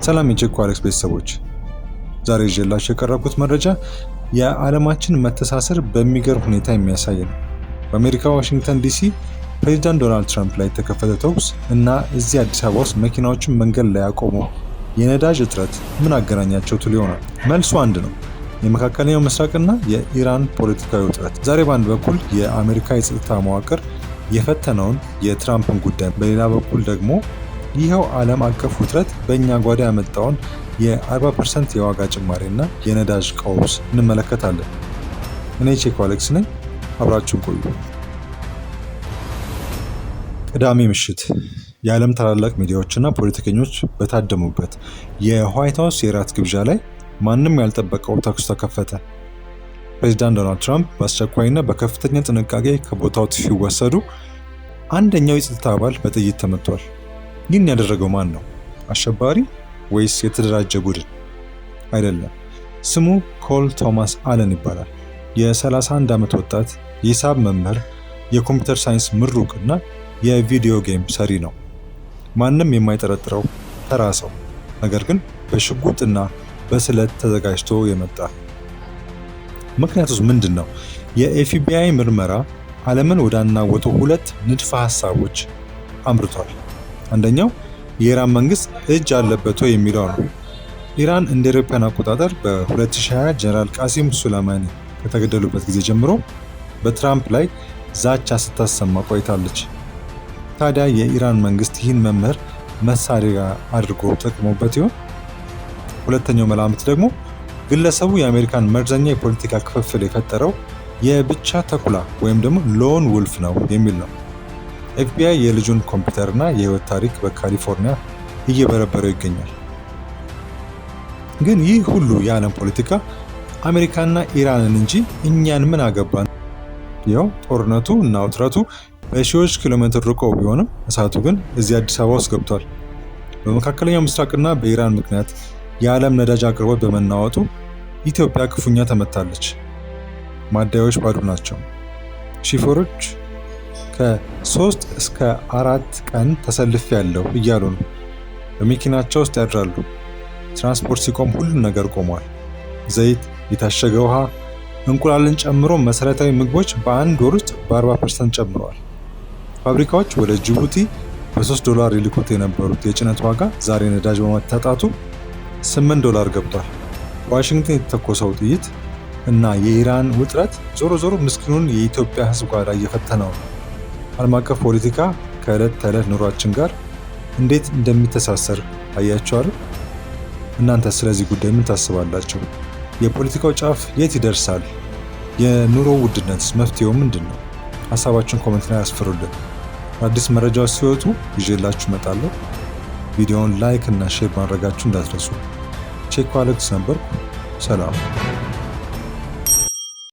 ሰላም የቼኮ አሌክስ ቤተሰቦች፣ ዛሬ ይዤላችሁ የቀረብኩት መረጃ የዓለማችን መተሳሰር በሚገርም ሁኔታ የሚያሳይ ነው። በአሜሪካ ዋሽንግተን ዲሲ ፕሬዚዳንት ዶናልድ ትራምፕ ላይ የተከፈተ ተኩስ እና እዚህ አዲስ አበባ ውስጥ መኪናዎችን መንገድ ላይ ያቆመው የነዳጅ እጥረት ምን አገናኛቸው ትሉ ይሆናል። መልሱ አንድ ነው። የመካከለኛው ምስራቅና የኢራን ፖለቲካዊ ውጥረት። ዛሬ በአንድ በኩል የአሜሪካ የጸጥታ መዋቅር የፈተነውን የትራምፕን ጉዳይ፣ በሌላ በኩል ደግሞ ይኸው ዓለም አቀፍ ውጥረት በእኛ ጓዳ ያመጣውን የ40% የዋጋ ጭማሪና የነዳጅ ቀውስ እንመለከታለን። እኔ ቼኮ አሌክስ ነኝ። አብራችሁን ቆዩ። ቅዳሜ ምሽት የዓለም ታላላቅ ሚዲያዎችና ፖለቲከኞች በታደሙበት የዋይት ሀውስ የራት ግብዣ ላይ ማንም ያልጠበቀው ተኩስ ተከፈተ። ፕሬዚዳንት ዶናልድ ትራምፕ በአስቸኳይና በከፍተኛ ጥንቃቄ ከቦታው ሲወሰዱ አንደኛው የጸጥታ አባል በጥይት ተመቷል። ይህን ያደረገው ማን ነው? አሸባሪ ወይስ የተደራጀ ቡድን? አይደለም። ስሙ ኮል ቶማስ አለን ይባላል። የ31 ዓመት ወጣት፣ የሂሳብ መምህር፣ የኮምፒውተር ሳይንስ ምሩቅ እና የ video game ሰሪ ነው። ማንም የማይጠረጥረው ተራ ሰው፣ ነገር ግን በሽጉጥና በስለት ተዘጋጅቶ የመጣ። ምክንያቱስ ምንድን ነው? የኤፍቢአይ ምርመራ ዓለምን ወዳናወጡ ሁለት ንድፈ ሐሳቦች አምርቷል። አንደኛው የኢራን መንግስት እጅ አለበት ወይ የሚለው ነው። ኢራን እንደ አውሮፓውያን አቆጣጠር በ2020 ጀነራል ቃሲም ሱሌማኒ ከተገደሉበት ጊዜ ጀምሮ በትራምፕ ላይ ዛቻ ስታሰማ ቆይታለች። ታዲያ የኢራን መንግስት ይህን መምህር መሳሪያ አድርጎ ተጠቅሞበት ይሆን? ሁለተኛው መላምት ደግሞ ግለሰቡ የአሜሪካን መርዘኛ የፖለቲካ ክፍፍል የፈጠረው የብቻ ተኩላ ወይም ደግሞ lone wolf ነው የሚል ነው። ኤፍቢአይ የልጁን ኮምፒውተርና የህይወት ታሪክ በካሊፎርኒያ እየበረበረው ይገኛል። ግን ይህ ሁሉ የዓለም ፖለቲካ አሜሪካና ኢራንን እንጂ እኛን ምን አገባን? ይኸው ጦርነቱ እና ውጥረቱ በሺዎች ኪሎ ሜትር ርቆ ቢሆንም እሳቱ ግን እዚህ አዲስ አበባ ውስጥ ገብቷል። በመካከለኛው ምስራቅና በኢራን ምክንያት የዓለም ነዳጅ አቅርቦት በመናወጡ ኢትዮጵያ ክፉኛ ተመታለች። ማደያዎች ባዶ ናቸው። ሾፌሮች ከ3 እስከ 4 ቀን ተሰልፌያለሁ እያሉ ነው። በመኪናቸው ውስጥ ያድራሉ። ትራንስፖርት ሲቆም ሁሉም ነገር ቆሟል። ዘይት፣ የታሸገ ውሃ፣ እንቁላልን ጨምሮ መሰረታዊ ምግቦች በአንድ ወር ውስጥ በ40% ጨምረዋል። ፋብሪካዎች ወደ ጅቡቲ በ3 ዶላር ይልኩት የነበሩት የጭነት ዋጋ ዛሬ ነዳጅ በመታጣቱ 8 ዶላር ገብቷል። ዋሽንግተን የተተኮሰው ጥይት እና የኢራን ውጥረት ዞሮ ዞሮ ምስኪኑን የኢትዮጵያ ሕዝብ ጓዳ እየፈተነው ነው። ዓለም አቀፍ ፖለቲካ ከዕለት ተዕለት ኑሯችን ጋር እንዴት እንደሚተሳሰር አያችሁ አይደል? እናንተ ስለዚህ ጉዳይ ምን ታስባላችሁ? የፖለቲካው ጫፍ የት ይደርሳል? የኑሮ ውድነትስ መፍትሄው ምንድን ነው? ሀሳባችሁን comment ላይ አስፍሩልን። አዲስ መረጃዎች ሲወጡ ይዤላችሁ እመጣለሁ። ቪዲዮውን like እና share ማድረጋችሁ እንዳትረሱ። ቼኮ አሌክስ ነበርኩ። ሰላም።